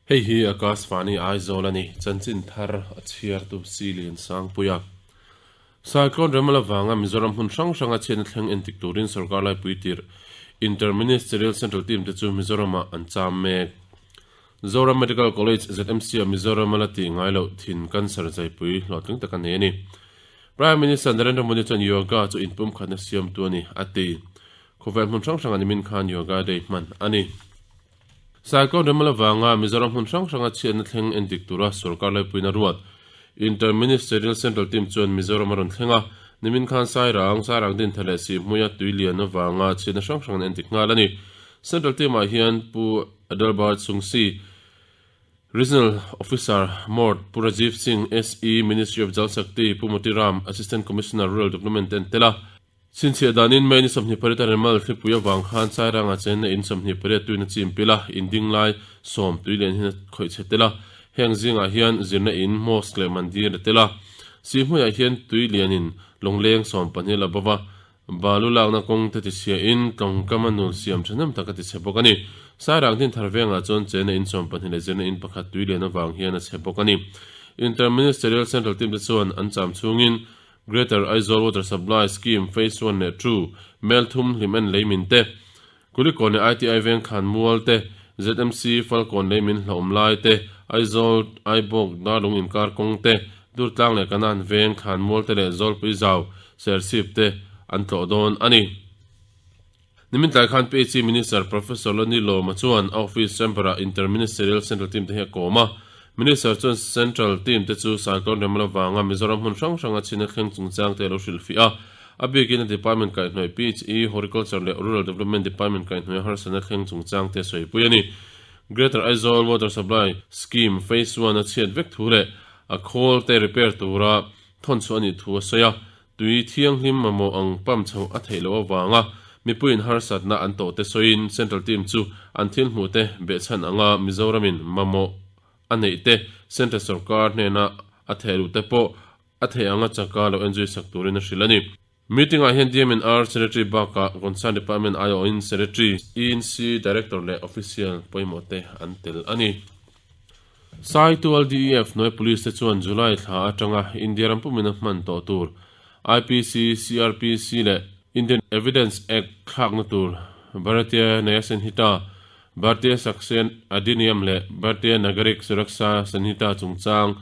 Hei hi Akashvani Aizawl a ni, chanchin thar a chhiartu Silian Sangpuia. Cyclone Remal avanga Mizoram hmun hrang hranga chhiatna thleng entik turin sorkar laipui tirh Inter-Ministerial Central Team te chu Mizoramah an cham mek. Zoram Medical College, ZMC, ah Mizoram a la tih ngai loh thin cancer zaipui hlawhtling tak a nei a ni. Prime Minister Narendra Modi chuan yoga chu inpumkhatna siamtu a ni, a ti. Khawvel hmun hrang hrangah nimin khan Yoga Day hman a ni. Cyclone Remal avanga Mizoram hmun hrang hranga chhiatna thleng endik tura sorkar laipuiin a ruat. Inter-Ministerial Central Team chuan Mizoram a rawn thleng a, nimin khan Sairang, Sairang Dintha leh Sihhmuia tui lian avanga chhiatna hrang hrang an endik nghal a ni. Central Team-ah hian Pu Adalbert Sungsi, Regional Officer, Mort, Pu Rajiv Singh, SE, Ministry of Jal Shakti, Pu Moti Ram, Assistant Commissioner, Rural Development te an tel a. Chhinchhiah danin May ni 28 a Remal thlipui avang khan Sairanga chenna in 28 tuin a chim pil a, in ding lai sawm tui lian hian a khawih chhe tel a. Heng zingah hian zirna in, mosque leh mandir a tel a. Sihhmuiah hian tui lianin lawngleng 12 la bova, balu lakna kawng te tichhia in tlawngkam a nul siam thahnem tak a tichhe bawk a ni. Sairang hnin thar vengah chuan chenna in 12 leh zirna in pakhat tui lian avang hian a chhe bawk a ni. Inter-Ministerial Central team te chuan an cham chhungin Greater Aizawl Water Supply Scheme Phase One leh Two, Melthum hlim en leimin te, Kulikawn leh ITI veng khan mual te, ZMC Falkawn leimin hlauhawm lai te, Aizawl Aibawk Darlung inkar kawng te, Durtlang leh Kanan veng thlan mual te leh Zawlpui zau Serchhip te an tlawh dawn a ni. Nimin tlai khan PHE Minister Professor Lani Lawma chuan a office chamber-ah Inter-Ministerial Central Team te hi a kawm a. Minister chuan Central Team te chu Cyclone Remal avanga Mizoram hmun hrang hranga chhina thleng chungchang te a lo hrilhfiah a. A bikin a department kaihhnawih PHE, Horticulture leh Rural Development Department kaihhnawih a harsatna thleng chungchang te a sawipui a ni. Greater Aizawl Water Supply Scheme Phase One a chhiat vek thu leh a khawl te repair tura thawn chhuah a nih thu a sawi a. Tui thianghlim mamawh ang pump chhoh a theih loh avanga mipuiin harsatna an tawh te sawiin Central Team chu an thil hmuh te behchhan anga Mizoramin mamawh a neih te Central Sorkar hnena a theh luh te pawh a theih anga chaka lo enzui sak turin a hrilh a ni. Meeting ah hian DMNR Secretary bakah Concern Department aiawhin Secretary, ENC Director leh Official pawimawh te an tel a ni. Saitual DEF hnuai Police te chuan July thla atanga India ram pumin a hman tawh tur IPC, CrPC leh Indian Evidence Act thlakna tur Bharatiya Nyaya Sanhita, Bharatiya Sakshya Adhiniyam leh Bharatiya Nagarik Suraksha Sanhita chungchang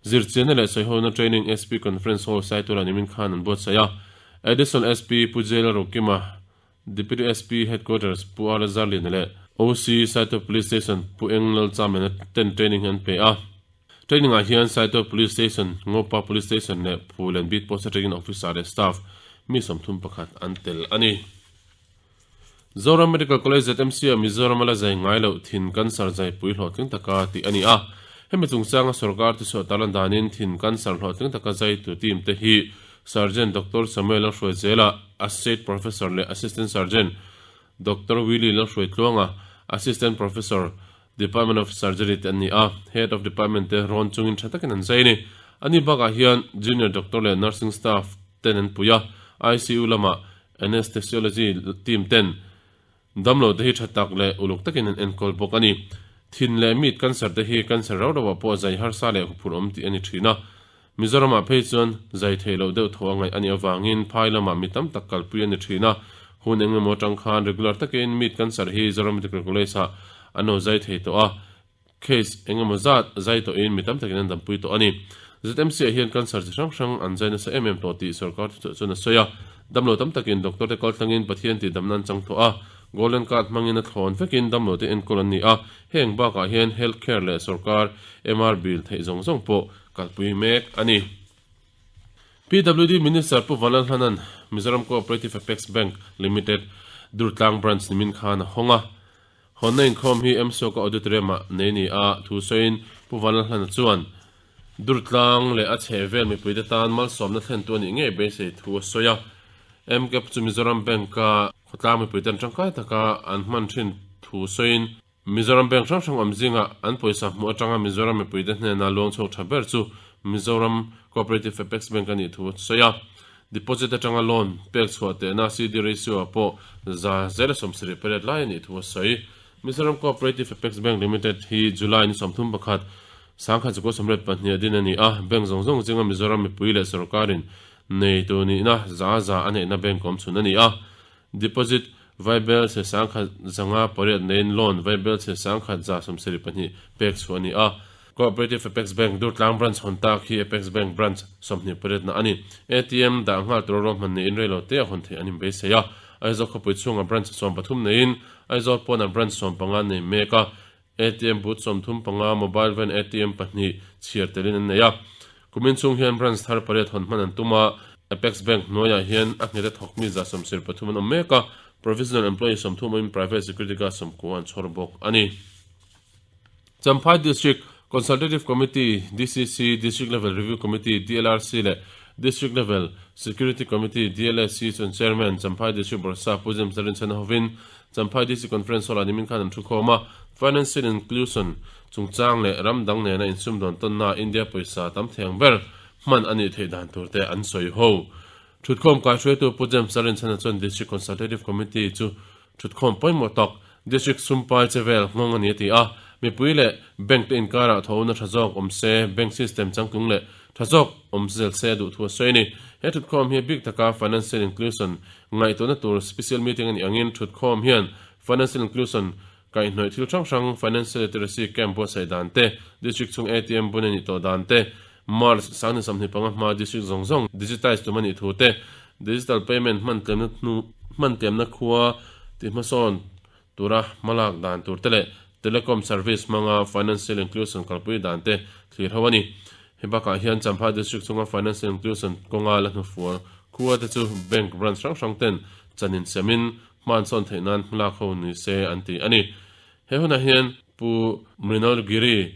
zirchianna leh sawihona training SP Conference Hall Saitual-ah nimin khan an buatsaih a. Additional SP Pu Jail Rokima Deputy SP Headquarters Pu R Zarliana leh OC Saitual Police Station Pu Eng Lalchamena ten training hi an pe a. Training ah hian Saitual Police Station, Ngopa Police Station leh Phulen Beat Post atangin officer leh staff mi 31 an tel a ni. Zoram Medical College ZMC ah Mizoram a la zai ngai loh thin cancer zaipui hlawhtling taka tih a ni a. Hemi chungchanga sorkar tichhuah tarlan danin thin cancer hlawhtling taka zaitu team te hi Surgeon Doctor Samuel Lalhruaizela, Associate Professor leh Assistant Surgeon Doctor Willie Lalhruaitluanga, Assistant Professor, Department of Surgery te an ni a, Head of Department te rawn chungin tha takin an zai a ni. Ani bakah hian Junior Doctor leh Nursing Staff ten an pui a, ICU lamah Anesthesiology team ten damlo te hi tha tak leh uluk takin an enkawl bawk a ni. Thin leh mit cancer te hi cancer rau rauah pawh zai harsa leh huphurh awm tih a ni thin a. Mizoramah phei chuan zai theih loh deuh tho a ngaih a nih avangin phai lamah mi tam tak kalpui a ni thin a. Hun eng emaw atang khan regular takin mit cancer hi Zoram Medical College-ah an lo zai thei tawh a. Case eng emaw zat zai tawhin mi tam takin an dampui tawh a ni. ZMC-ah hian cancer chi hrang hrang an zai nasa em em tawh tih sorkar thuchhuah chuan a sawi a. Damlo tam takin doctor te kaltlangin Pathian tih damna an chang tawh a. Golden card hmangin a thlawn vekin damlo te enkawl an ni a. Heng bakah hian health care leh sorkar MR bill theih zawng zawng pawh kalpui mek a ni. PWD Minister Pu Vanlalhlanan Mizoram Cooperative Apex Bank Limited Durtlang Branch nimin khan a hawng a. Hawnna inkhawm hi MSOC-a auditorium-ah nei ni a, thu sawiin Pu Vanlalhlana chuan Durtlang leh a chhehvel mipuite tan malsawmna thlentu a nih ngei beisei thu a sawi a. MCAP chu Mizoram Bank-a khawtlang mipuiten tangkai taka an hman thin thu sawiin Mizoram Bank hrang hrang awm zingah an pawisa hmuh atanga Mizoram mipuite hnena luang chhuak tha ber chu Mizoram Cooperative Apex Bank a nih thu a sawi a. Deposit atanga loan pek chhuah tehna CD ratio ah pawh 70% lai a nih thu a sawi. Mizoram Cooperative Apex Bank Limited hi July ni 31, 1992 a din a ni a, bank zawng zawng zinga Mizoram mipui leh sorkarin neitu nihna za za a neihna bank awm chhun a ni a. Deposit vaibelchhe 1508 neiin loan vaibelchhe 1172 pek chhuah a ni a. Cooperative Apex Bank Durtlang Branch hawn tak hi Apex Bank Branch 28 na a ni. ATM dah nghal tura ruahman neiin reilo te a hawn theih an inbeisei a. Aizawl khawpui chhunga branch 13 neiin Aizawl pawnah branch 15 nei mek a. ATM booth 35, mobile van ATM pahnih chhiar telin an nei a. Kumin chhung hian branch thar pariat hawn hman an tum a, Apex Bank hnuaiah hian a nghet a thawk mi 73 an awm mek a, provisional employee 30 awmin private security guard 90 an chhawr bawk a ni. Champhai District Consultative Committee, DCC, District Level Review Committee, DLRC, leh District Level Security Committee, DLSC, chuan Chairman, Champhai District Bawrhsap Pu James Lalrinchhana hovin Champhai DC Conference Hall-ah nimin khan an thu khawm a, Financial Inclusion chungchang leh ram dang nena insumdawn tawnna India pawisa tam theng ber hman a nih theih dan tur te an sawi ho. Thutkhawm kaihruaitu Pu James Lalrinchhana chuan District Consultative Committee chu thutkhawm pawimawh tak District sumpai che vel nghawng a ni a ti a, mipui leh bank te inkarah thawhna tha zawk awm se, bank system changtlung leh tha zawk awm zel se a duh thu a sawi a ni. He thutkhawm hi bik taka Financial Inclusion Ngaihtuahna tur special meeting a nih angin thutkhawm hian Financial Inclusion kaihhnawih thil hrang hrang, Financial Literacy Camp buatsaih dan te, District chhung ATM bun a nih tawh dan te, March 2025 hma District zawng zawng digitize tum a nih thu te, Digital Payment hman tlemna hnu hman tlemna khua tihhmasawn tura hmalak dan tur te leh Telecom Service hmanga Financial Inclusion kalpui dan te thlir ho a ni. Hei bakah hian Champhai District chunga Financial Inclusion kawnga la hnufual khua te chu Bank branch hrang hrang ten chan insemin hma an sawn theih nan hmalak ho ni se an ti a ni. He hunah hian Pu Mrinal Giri,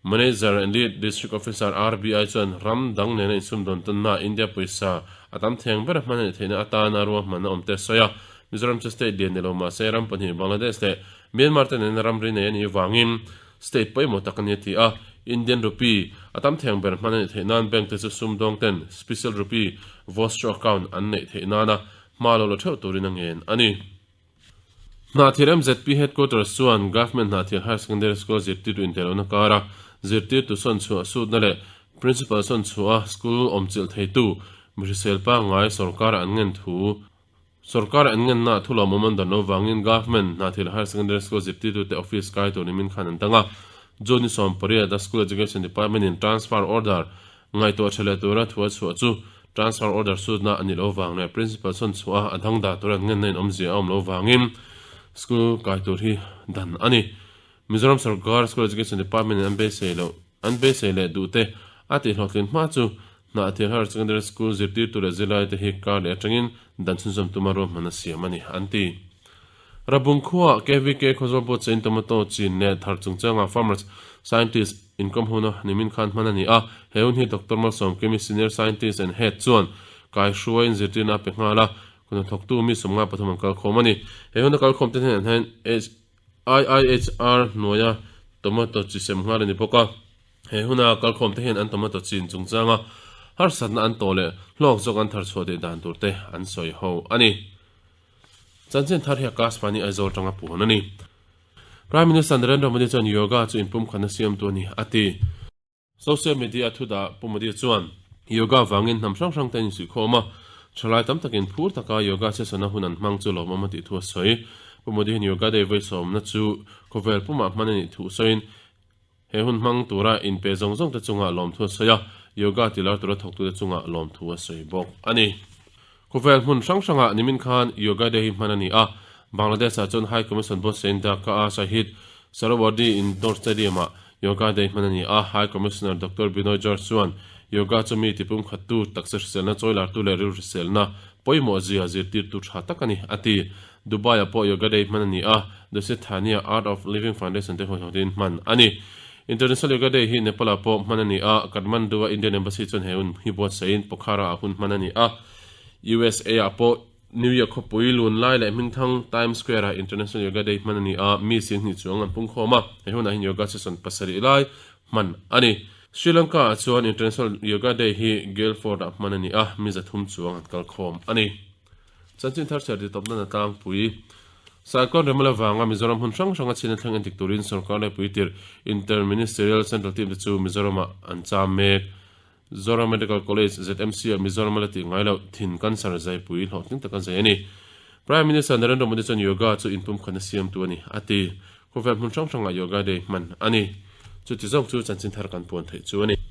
Manager and Lead District Officer RBI chuan ram dang nena insumdawn tawnna India pawisa a tam theng ber hman a nih theihna atana ruahmanna awm te a sawi a. Mizoram chu state lian ni lo mahse ram pahnih Bangladesh leh Myanmar te nena ramri nei a nih vangin state pawimawh tak a ni a ti a. Indian rupee a tam theng ber hman a nih theih nan bank te chu sumdawng ten special rupee vostro account an neih theih nana hma lo la theuh turin a ngen a ni. Hnahthial MZP Headquarters chuan Government Hnahthial Higher Secondary School zirtirtu intelona kara zirtirtu sawn chhuah sutna leh Principal sawn chhuah a school awmchilh theitu mihrisel pangngai sorkar an ngen thu sorkar an ngenna thu lawmawm an dan lo vangin Government Hnahthial Higher Secondary School zirtirtute office kai tur nimin khan an dang a. June ni 18 a School Education Department in transfer order Ngaihtuah tha leh tura thu a chhuah chu transfer order sutna a nih loh vang leh principal sawn chhuah a a dang dah tura an ngenna in awmzia a awm loh vangin school kai tur hi dan a ni. Mizoram sarkar School Education Department in an beisei loh an beisei leh duh te a tihhlawhtlin hma chu Hnahthial Higher Secondary School zirtirtu leh zirlaite hi kar leh atangin dan chhunzawm tuma ruahman a siam a ni an ti. Rabung khuaah KVK Khawzawl buatsaih in tomato chin leh thar chungchangah Farmers Scientist inkawm huna nimin khan hman a ni a, he hun hi Doctor Malsawmkimi Senior Scientist and Head chuan kaihruaiin zirtirna a pe nghal a, kun hnathawktu mi 53 an kalkhawm a ni. He huna kalkhawm te hnenah hian IIHR hnuaia tomato chi sem nghal a ni bawk a, he huna kalkhawm te hian an tomato chin chungchanga harsatna an tawh leh hlawk zawk an thar chhuah theih dan tur te an sawi ho a ni. Chanchin thar hi Akashvani Aizawl tanga puan a ni. Prime Minister Narendra Modi chuan yoga chu inpumkhatna siamtu a ni, a ti. Social media thudah Pu Modi chuan yoga vangin hnam hrang hrang te an insuihkhawm a, thalai tam takin phur taka yoga session-a hun an hmang chu lawmawm a tih thu a sawi. Pu Modi hian Yoga Day vawisawmna chu khawvel pumah hman a nih thu sawiin, He hun hmang tura inpe zawng zawng te chungah lawmthu a sawi a, yoga tilar tura thawktute chungah lawmthu a sawi bawk a ni. Khawvel hmun hrang hrangah nimin khan Yoga Day hi hman a ni a, Bangladesh-ah chuan High Commission Bossein Dhaka-a Shahid Suhrawardy Indoor Stadium-ah Yoga Day hman a ni a, High Commissioner Doctor Binoy George chuan yoga chu mi tipumkhattu, taksa hriselna chawilartu leh rilru hriselna pawimawh zia zirtirtu tha tak a ni, a ti. Dubai-ah pawh Yoga Day hman a ni a, Dusit Thani-a Art of Living Foundation te huaihawtin hman a ni. International Yoga Day hi Nepal-ah pawh hman a ni a, Kathmandu-a Indian Embassy chuan he hun hi buatsaihin Pokhara-ah hun hman a ni a. USA-ah pawh New York khawpui lun lai leh hmingthang Times Square-ah International Yoga Day hman a ni a, mi 20 chuang an pungkhawm a, he hunah hian yoga session pasarih lai hman a ni. Sri Lanka-ah chuan International Yoga Day hi Guildford-ah hman a ni a, mi 300 chuang an kalkhawm a ni. Chanchin thar chhiar ti tawp nan a tlangpui. Cyclone Remal avanga Mizoram hmun hrang hranga chhiatna thleng endik turin sorkar laipui tirh Inter-Ministerial Central Team te chu Mizoramah an cham mek. Zoram Medical College, ZMC, ah Mizoram a la tih ngai loh thin cancer zaipui hlawhtling tak an zai a ni. Prime Minister Narendra Modi chuan Yoga chu inpumkhatna siamtu a ni, a ti. Khawvel hmun hrang hrangah Yoga Day hman a ni. Chuti zawk chu chanchin thar kan puan theih chu a ni.